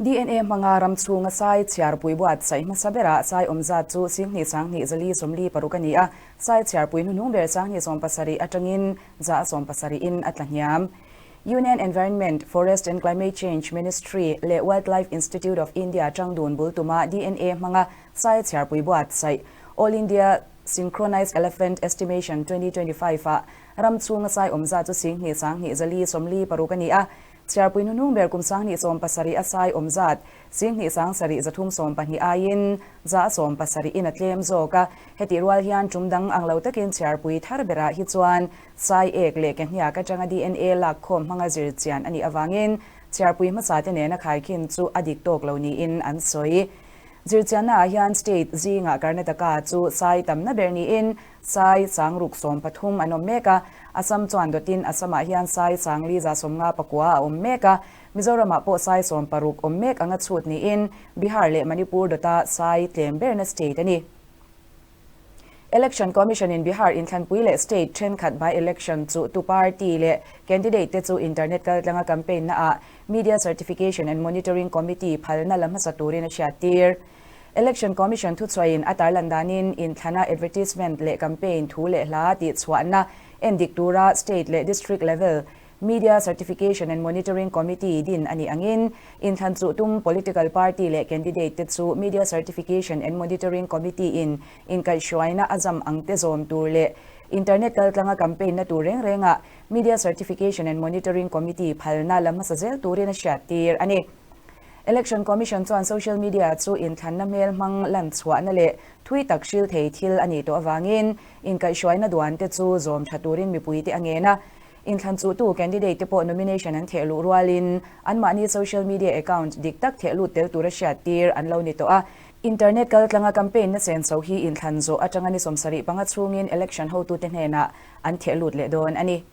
DNA hmanga ram chhunga sai chhiarpui buatsaih hmasa berah sai awm zat chu 10 sanghnih zali 46 a ni a, sai chhiarpui hnuhnung ber 10 17 atangin za 70 in a tla hniam. Union Environment, Forest and Climate Change Ministry leh Wildlife Institute of India tangdun bul tuma DNA hmanga sai chhiarpui buatsaih All India Synchronized Elephant Estimation 2025 ah ram chhunga sai awm zat chu 10 sanghnih zali 46 a ni a, Chhiarpui hnuhnung ber kum 2017 a sai awm zat 10 sang sarih 312 aiin za 70 in a tlem zawk a. Heti rual hian tum dang ang lo takin chhiarpui thar berah hi chuan sai ek leh ke hniak atanga DNA lak khawm hmanga zir chian ani awangin chhiarpui hmasa te nena khaikhin chu a dik tawk lo niin an sawi. Zir chianna ah hian state zinga Karnataka chu sai tamna ber niin sai 630 an awm mek a, Assam chuan dawtin Assam-ah hian sai 4 159 a awm mek a, Mizoramah pawh sai 60 awm mek anga chhut niin Bihar leh Manipur dawta sai tlem berna state a ni. Election Commission in Bihar inthlanpui leh state thenkhat by election chu tu party leh candidate te chu internet kaltlanga campaign na ah Media Certification and Monitoring Committee phalna la hmasa turin a hriat tir. Election Commission thuchhuahin a tarlan danin inthlana advertisement leh campaign thu leh hla tih chhuahna endik tura state leh district level Media Certification and Monitoring Committee din a nih angin inthlan chu tum political party leh candidate te chu Media Certification and Monitoring Committee in inkaihhruaina a zam ang te zawm tur leh internet kaltlanga campaign na tur reng rengah Media Certification and Monitoring Committee phalna la hmasa zel turin a hriat tir a ni. Election Commission chuan social media chu inthlanna hmel hmang lan chhuahna leh thui tak hril thei thil a nih tawh awangin inkaihhruaina duan te chu zawm tha turin mipui te a ngen a. Inthlan chu tu candidate te pawh nomination an theh luh rualin anmahni social media account dik tak theh lut tel tura hriat tir an lo ni tawh a. Internet kaltlanga campaign na chen chho hi inthlan zawh atanga ni 75 chhungin election hotute hnenah an theh lut leh dawn a ni.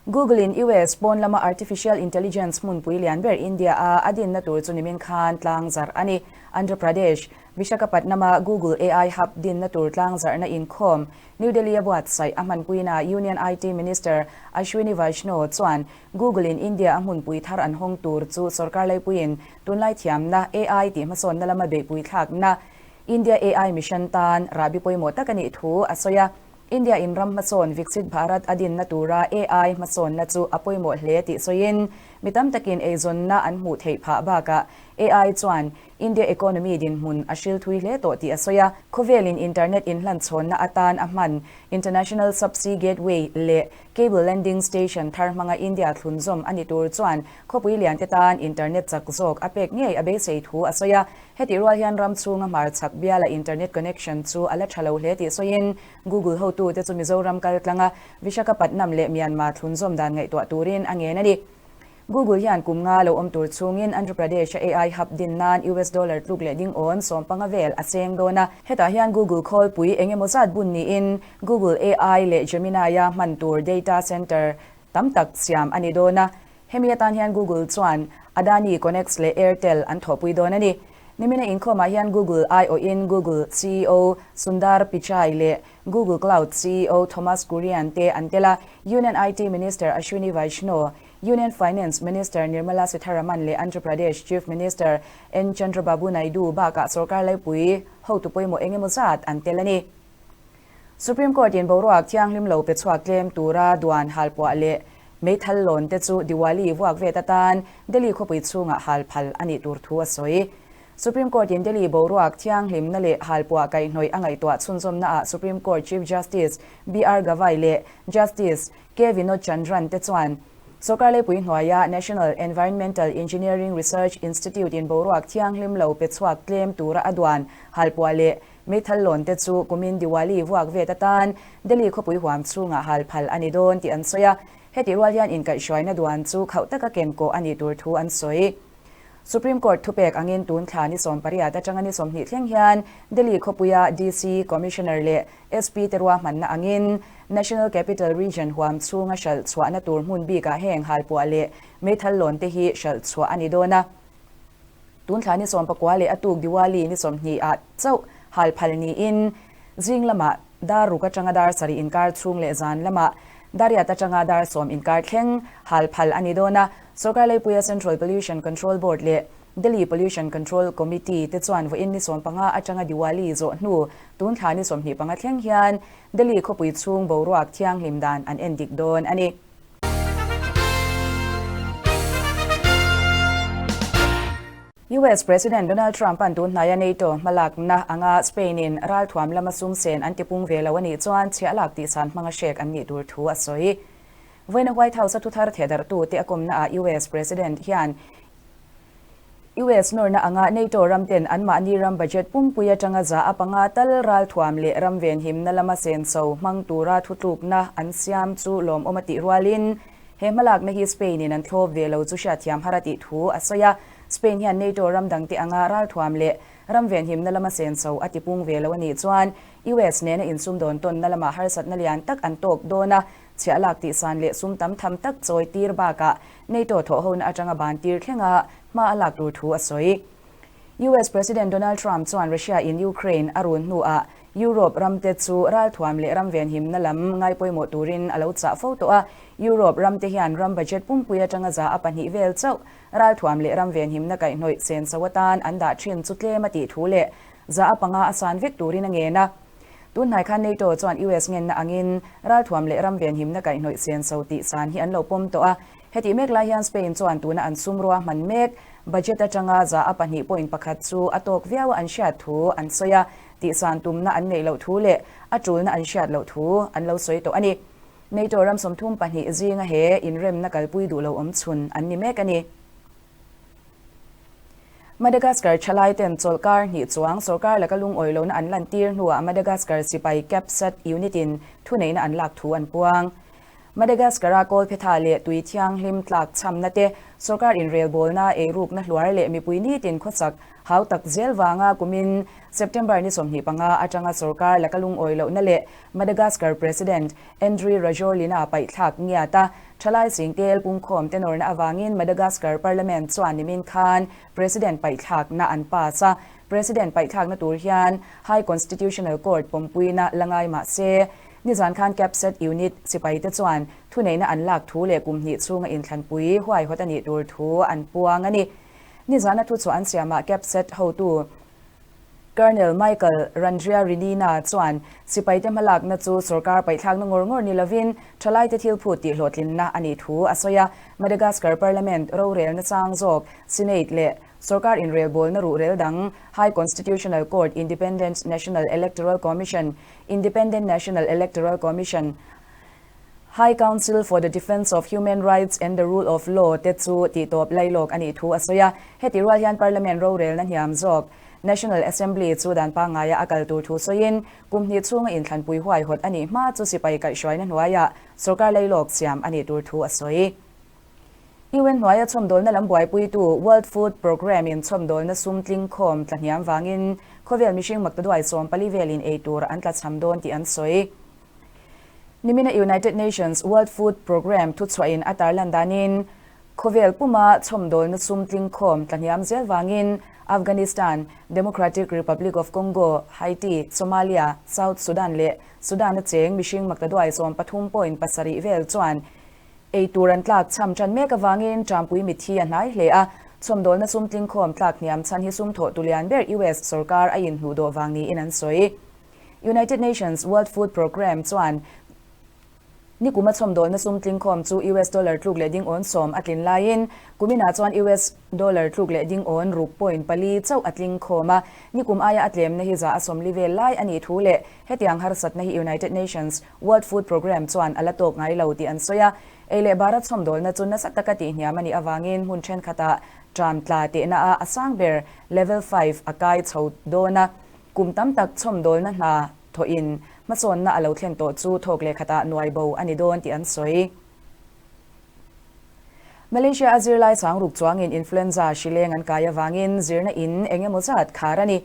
Google in US pawn lama artificial intelligence hmunpui lian ber India a a dinna tur chu nimin khan tlang zarh a ni. Andhra Pradesh, Visakhapatnam-a Google AI Hub dinna tur tlang zarhna inkhawm New Delhi a buatsaih a hmanpuina Union IT Minister Ashwini Vaishnaw chuan Google in India a hmunpui thar an hawng tur chu sorkar laipuiin tunlai thiamna AI tih hmasawnna lama beihpui thlakna India AI Mission tan rahbi pawimawh tak a nih thu a sawi a. India in ram hmasawn Viksit Bharat a dinna tura AI hmasawnna chu a pawimawh hle tih sawiin mi tam takin eizawnna an hmuh theih phah bakah AI chuan India economy dinhmun a hril thui hle tawh tih a sawi a. Khawvelin internet inhlanchhawnna atan a hman International Subsea Gateway leh Cable Landing Station thar hmanga India thlunzawm a ni tur chuan khawpui lian te tan internet chak zawk a pek ngei a beisei thu a sawi a. Hetih rual hian ram chhunga hmar chak biala internet connection chu a la tha lo hle tih sawiin Google hotute chu Mizoram kaltlanga Visakhapatnam leh Myanmar thlunzawm dan ngaihtuah turin a ngen a ni. Google hian kum nga lo awm tur chhungin Andhra Pradesh a AI hub din nan US dollar tluk leh ding awn 15 vel a cheng dawn a. Hetah hian Google khawlpui eng emaw zat bun niin Google AI leh Gemini a hman tur data center tam tak siam a ni dawn a. Hemi atan hian Google chuan Adani Connex leh Airtel an thawhpui dawn a ni. Nimina inkhawmah hian Google aiawhin Google CEO Sundar Pichai leh Google Cloud CEO Thomas Kurian te an tel a. Union IT Minister Ashwini Vaishnaw, Union Finance Minister Nirmala Sitharaman leh Andhra Pradesh Chief Minister N Chandrababu Naidu bakah sorkar laipui hotu pawimawh eng emaw zat an tel a ni. Supreme Court in boruak thianghlim lo pe chhuak tlem tura duan halpuah leh meithal lawn te chu Diwali vuak vet atan Delhi khawpui chhungah halphal a nih tur thu a sawi. Supreme Court in Delhi boruak thianghlimna leh halpuah kaihhnawih a ngaihtuah chhunzawmna ah Supreme Court Chief Justice BR Gavai leh Justice K Vinod Chandran te chuan sorkar laipui hnuaia National Environmental Engineering Research Institute in boruak thianghlim lo pe chhuak tlem tura a duan halpuah leh meithal lawn te chu kumin Diwali vuak vet atan Delhi khawpui huam chhungah halphal a ni dawn tih an sawi a. Heti rual hian inkaihhruaina duan chu khauh taka kenkawh a nih tur thu an sawi. Supreme Court thupek angin tun thla ni 18 atanga ni 20 thleng hian Delhi khawpuia DC Commissioner leh SP te ruahmanna angin National Capital Region huam chhunga hralh chhuahna tur hmun bikah heng halpuah leh meithal lawn te hi hralh chhuah a ni dawn a. Tun thla ni 19 leh a tuk Diwali ni 20 ah chauh halphal niin zing lamah dar ruk atanga dar 7 inkar chhung leh zan lamah dariat atanga dar 10 inkar thleng halphal a ni dawn a. Sorkar laipuia Central Pollution Control Board leh. Delhi Pollution Control Committee te chuan vawiin ni 15 atanga Diwali zawh hnu tun thla ni 25 thleng hian Delhi khawpui chhung boruak thianghlim dan an en dik dawn a ni. US President Donald Trump-a'n tun hnaia NATO hmalakna anga Spain-in ralthuam lama sum sen an tipung ve lo a nih chuan chhiah lak tihsan hmanga hrek an nih tur thu a sawi. Vawiina White House-a thuthar thehdarhtute a kawmnaah US President hian US nawrna anga NATO ramten anmahni ram budget pumpui atanga za a panga tal ralthuam leh ram venhimna lama senso hmang tura thutlukna an siam chu lawmawm a tih rualin he hmalakna hi Spain-in an thlawp ve lo chu hriatthiam har a tih thu a sawi a. Spain hian NATO ram dangte anga ralthuam leh ram venhimna lama senso a tipung ve lo a nih chuan US nena insumdawn tawnna lamah harsatna lian tak an tawk dawn a, chhiah lak tihsan leh sum tam tham tak chawi tir bakah NATO thawhhona atanga ban tir thlenga hma a lak tur thu a sawi. US President Donald Trump chuan Russia in Ukraine a run hnuah Europe ramte chu ralthuam leh ram venhimna lam ngai pawimawh turin a lo chah fo tawh a. Europe ramte hian ram budget pumpui atanga za a pahnih vel chauh ralthuam leh ram venhimna kaihhnawih senso atan an dah thin chu tlem a tih thu leh za a panga a san vek turin a ngen a. Tunhnai khan NATO chuan US ngenna angin ralthuam leh ram venhimna kaihhnawih senso tih san hi an lo pawm tawh a. Hetih mek lai hian Spain chuan tuna an sum rua hman mek budget atanga za a pahnih point pakhat chu a tawk viau a an hriat thu an sawi a, tihsan tumna an neih loh thu leh a tulna an hriat loh thu an lo sawi tawh a ni. NATO ram 32 zinga he inremna kalpui duh lo awm chhun an ni mek a ni. Madagascar thalai ten chawlhkar hnih chuang sorkar laka lungawi lohna an lantir hnuah Madagascar sipai CAPSAT unit in thuneihna an lak thu an puang. Madagascar-a kawlphetha leh tui thianghlim tlak chhamna te, sorkar inrelbawlna, eirukna hluar leh mipui nitin khawsak hau tak zel vanga kumin September ni 25 atanga sorkar laka lungawi lohna leh Madagascar President Andry Rajoelina paihthlak ngiat a, thalai singtel pungkhawm te nawrna avangin Madagascar Parliament chuan nimin khan President paihthlakna an pass a, President paihthlakna tur hian High Constitutional Court pawmpuina la ngai mah se, nizan khan CAPSAT unit sipaite chuan thuneihna an lak thu leh kum hnih chhunga inthlanpui huaihawt a nih tur thu an puang a ni. Nizana thuchhuah an siamah CAPSAT hotu Colonel Michael Randriarinina chuan sipaite hmalakna chu sorkar paihthlakna ngawr ngawr ni lovin thalaite thil phut tih hlawhtlinna a nih thu a sawi a. Madagascar Parliament rorelna chang zawk Senate leh sorkar inrelbawlna ruhrel dang High Constitutional Court, Independent National Electoral Commission, Independent National Electoral Commission, High Council for the Defence of Human Rights and the Rule of Law te chu tihtawp lailawk a nih thu a sawi a. Heti rual hian Parliament rorelna hniam zawk National Assembly chu dan pangngaia a kal tur thu sawiin kum hnih chhunga inthlanpui huaihawt a nih hma chu sipai kaihhruaina hnuaiah sorkar lailawk siam a nih tur thu a sawi. UN hnuaia chhawmdawlna lam buaipuitu World Food Programme-in chhawmdawlna sum tlingkhawm tla hniam vangin khawvel mihring maktaduai 14 velin ei tur an tlachham dawn tih an sawi. Nimina United Nations World Food Programme thuchhuahin a tarlan danin khawvel puma chhawmdawlna sum tlingkhawm tla hniam zel vangin Afghanistan, Democratic Republic of Congo, Haiti, Somalia, South Sudan leh Sudan-a cheng mihring maktaduai 13.7 vel chuan ei tur an tlak chham tan mek awangin Trumpui mithi a hnai hle a, chhawmdawlna sum tlingkhawm tlak hniam chhan hi sum thawh tulian ber US sorkar a inhnuh dawh vang niin an sawi. United Nations World Food Programme chuan nikuma chhawmdawlna sum tlingkhawm chu US dollar tluk leh ding awn 10 a tlin laiin kumina chuan US dollar tluk leh ding awn ruk point pali chauh a tlingkhawm a, nikum aia a tlemna hi za a 40 vel lai a nih thu leh hetiang harsatna hi United Nations World Food Programme chuan a la tawk ngai lo tih an sawi a. Ei leh bara chhawmdawlna chu nasa taka tihhniam a nih avangin hmun thenkhatah tram tla tehna a a sang ber level 5 a kai chho dawn a. Kum tam tak chhawmdawlna hna thawhin hmasawnna a lo thlen tawh chu thawk leh khatah nuai bo a ni dawn tih an sawi. Malaysia a zirlai changruk chuangin influenza hrileng an kai awangin zirna in eng emaw zat khar a ni.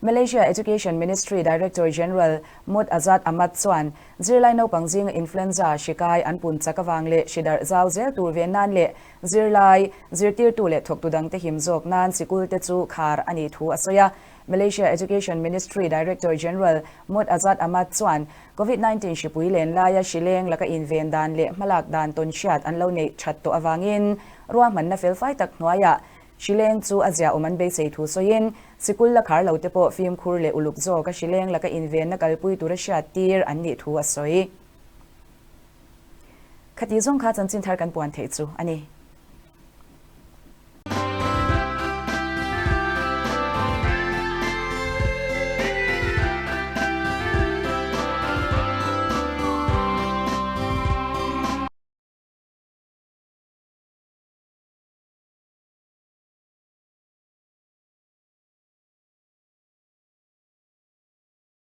Malaysia Education Ministry Director General Mohd Azad Ahmad chuan zirlai naupang zinga influenza hri kai an pun chak awang leh hri darh zau zel tur ve nan leh zirlai zirtirtu leh thawktu dangte him zawk nan sikul te chu khar a nih thu a sawi a. Malaysia Education Ministry Director General Mohd Azad Ahmad chuan COVID-19 hripui len laia hrileng laka inven dan leh hmalak dan tawn hriat an lo neih that tawh awangin ruahmanna felfai tak hnuaiah. Hrileng chu a ziahawm an beisei thu sawiin, sikul la khar lo te pawh fimkhur leh uluk zawka hrileng laka invenna kalpui tura hriattir an nih thu a sawi. Khati zawng kha chanchin thar kan puan theih chu a ni.